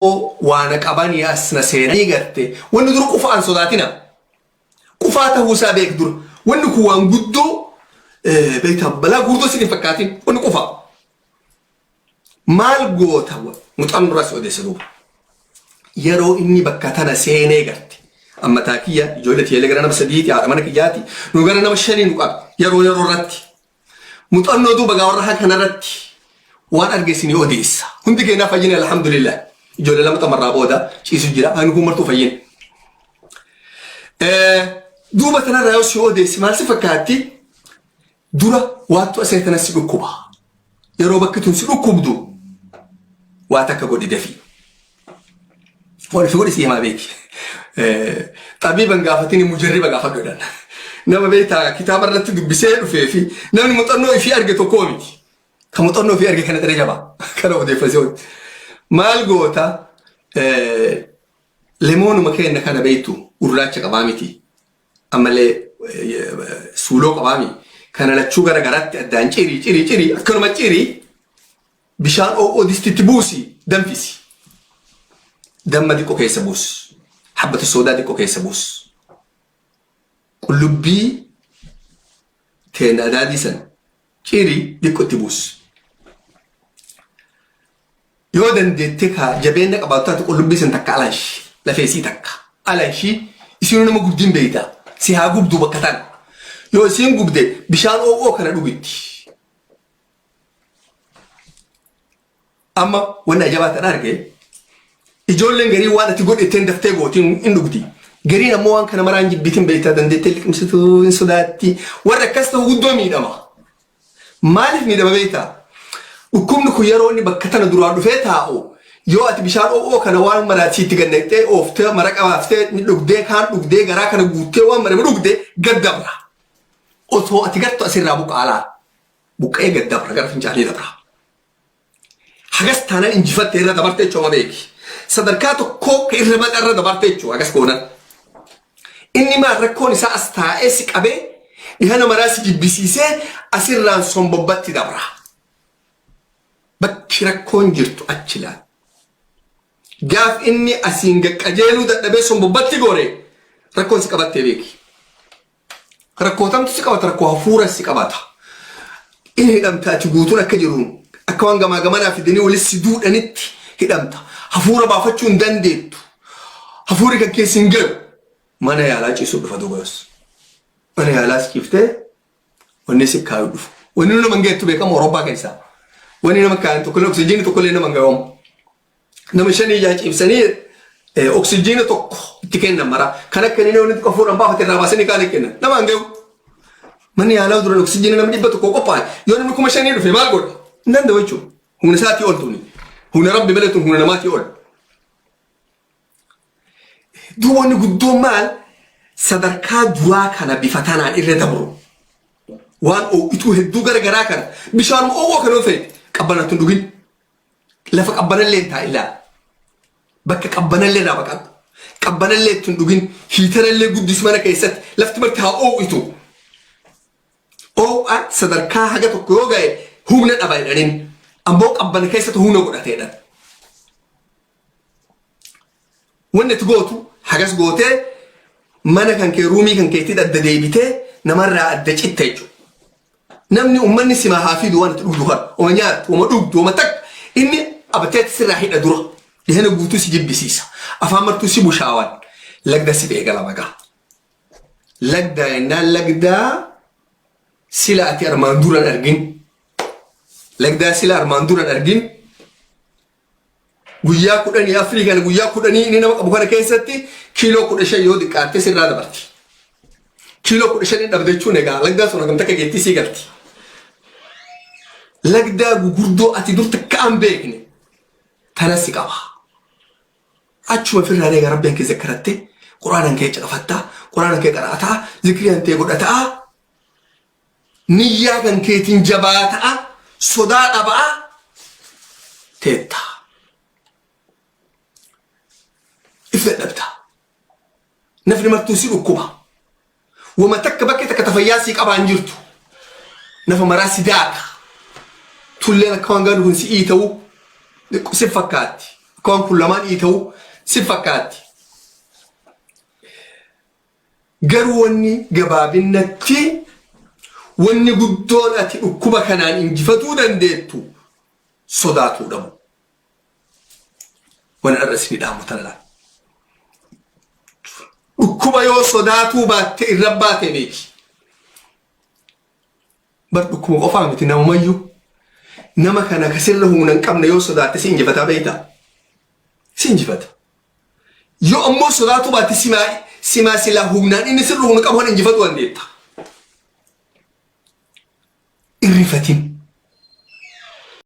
Waa na qabanii as na seenanii garte wanni dura qufaan sodaatina. Qufaa tahuu isaa beek dura. Wanni kun waan guddoo beektaa balaa guddoo sin hin fakkaatin wanni qufaa. Maal goota muxannoo irraa si odeessa duuba. Yeroo inni bakka tana seenee garte. Amma taa kiyya ijoollee tiyyalee gara nama sadiiti, haadha mana kiyyaati, nu gara nama shanii nu qabe yeroo yeroo irratti. Muxannoo duuba gaa warra kanarratti waan arge isinii odeessa. Hundi keenyaa fayyine, alhamdulillah. Ijoollee lama xamarraa booda ciisu jira. Ani kun martuu fayyine. Duuba tanarraa yoo si odeessi maal si fakkaatti? Dura waattu asee tana si dhukkuba. Yeroo bakki tun si dhukkubdu waa takka godhi dafii. Waan ifi godhi si himaa beeki. Xabiiban gaafatini, mujarriba gaafadhu jedhan. Nama beektaa kitaaba irratti dubbisee dhufee fi namni muuxannoo ifii arge tokkoo miti. Kan muuxannoo ifii arge kana irra jabaa. Kana odeeffasee hojii. Maal goota? Lemoonuma keenya kana beektu gurraacha qabaa miti. Ammallee suuloo qabaami. Kana lachuu gara garaatti addaan cirii cirii cirii akkanuma cirii bishaan oo'oo distitti buusi danfisi. Damma xiqqoo keessa buus. Habbata soodaa xiqqoo keessa buus. Qullubbii teenya adaadii san cirii xiqqoo itti buus. Yoo dandeette ka jabeenya qabaattu taate qullubbii san takka alanshi. Lafeesii takka alanshi, isinuu nama gubdiin beeyta. Si haa gubdu bakka tana. Yoo isiin gubde bishaan oo'oo kana dhugitti. Amma wanni ajabaa tan arge, ijoolleen garii waan ati godhetteen daftee gootiin hin dhugdi. Gariin ammoo waan kana maraan jibbitin beektaa, dandeettee liqimsituu hin sodaatti. Warri akkas ta'u guddoo miidhama. Maaliif miidhama beektaa? Dhukkubni kun yeroo inni bakka tana duraan dhufee taa'u, yoo ati bishaan oo'oo kana waan maraatti itti gannaqxee ooftee maraqa baaftee dhugdee, kaan dhugdee garaa kana guuttee waan marame dhugde gad dabra. Osoo ati gartu asirraa buqqaalaa. Buqqa'ee gad dabra, gara fincaanii dabra. Hagas taanaan injifatte, irra dabarte jechuudha beeki. Sadarkaa tokkoo ka irra maxa irra dabarte jechuudha hagas goonan. Inni maal rakkoon isaa as taa'ee si qabee dhihana maraa si jibbisiisee asirraan sombobbatti dabra. Bakki rakkoon jirtu achi laal. Gaaf inni asiin gaqqajeeluu dadhabee sombobbatti gore rakkoon si qabattee beeki. Rakkootamtu si qabata, rakkoo hafuura si qabata. Inni hidhamta ati guutuun akka jiruun akka waan gamaa gamanaa fidanii walitti si duudhanitti hidhamta. Hafuura baafachuu hin dandeettu. Hafuurri kan keessa hin galu. Mana yaalaa ciisuu dhufa duuba yoos. Mana yaalaa si ciiftee wanni si kaayuu dhufu. Wanni nama hin geettu beekamu Awurooppaa keessaa. Wanni nama kaayan tokkollee, oksijiinii tokkollee nama hin gahu. Nama shanii jaha ciibsanii oksijiina tokko itti kennan mara. Kan akka inni namni xiqqoo fuudhan baafate irraa baasanii kaan kennan. Nama hin gahu. Manni yaalaa duran oksijiina nama 100 qophaa'e. Yoo namni 5,000 dhufe maal godha? Hin danda'u jechuudha. Humna isaatii ol tuni. Humna rabbi malee tun humna namaatii ol. Duuba wanni guddoon maal? Sadarkaa duraa kana bifa tanaan irra dabru. Waan oo'ituu hedduu gara garaa kana bishaanuma oo'oo kana yoo feete qabbanatti hin dhugin. Lafa qabbanallee hin taa'in laala. Bakka qabbanallee irraa baqadhu. Qabbanallee itti hin dhugin. Hiitarallee guddis mana keessatti. Lafti marti haa oo'itu. Oo'a sadarkaa haga tokko yoo ga'e humna dhaba jedhaniin. Ammoo qabbana keessatti humna godhate jedhan. Wanni ati gootu hagas gootee mana kan kee, ruumii kan keetii adda deebitee namarraa adda citta jechuudha. Namni uummanni simaa haa fidu waan ati dhugdu kana. Oma nyaattu, oma dhugdu, oma takka. Inni abateetti sirraa hidha dura. Dhihana guutuu si jibbisiisa. Afaan martuu si bushaawan. Lagda si eegala maqaa. Lagdaa jennaan lagdaa sila ati armaan duran argin. Lagdaa sila armaan duran argin. Guyyaa 14 kana, guyyaa 10 inni nama qabu kana keessatti kiiloo 15 yoo xiqqaatte sirraa dabarti. Kiiloo 15 hin dhabde jechuun egaa lagdaa sun hagam takka geettii sii galti. Lagdaa gugurdoo ati dur takka an beekne tana si qaba. Achuma ofirraa egaa rabbiin kee zakkarattee, quraanaan kee caqafattaa, quraana kee qara'ataa, zikrii kee godhataa, niyyaa kan keetiin jabaataa, sodaa dhabaa teetta. If dadhabta. Nafni martuu si dhukkuba. Wama takka bakkee takka tafayyaa sii qabaan jirtu. Nafa maraa si daaka. Tulleen akka waan gaadu kun si iita'u si fakkaatti. Akka waan kun lamaan dhiita'u si fakkaatti. Garuu wanni gabaabinnatti wanni guddoon ati dhukkuba kanaan injifatuu dandeettu sodaatuu dhabu. Wani irra isinii dhaamu tana laal. Dhukkuba yoo sodaatuu baatte irra baate beeki. Bar dhukkuba qofaa miti, namumayyuu. Nama kana kasirra humna hin qabne yoo sodaatte si injifataa beektaa? Si injifata. Yoo ammoo sodaatuu baatte simaa simaa silaa humnaan inni sirra humna qabu kan injifatuu dandeetta. Irrifatin.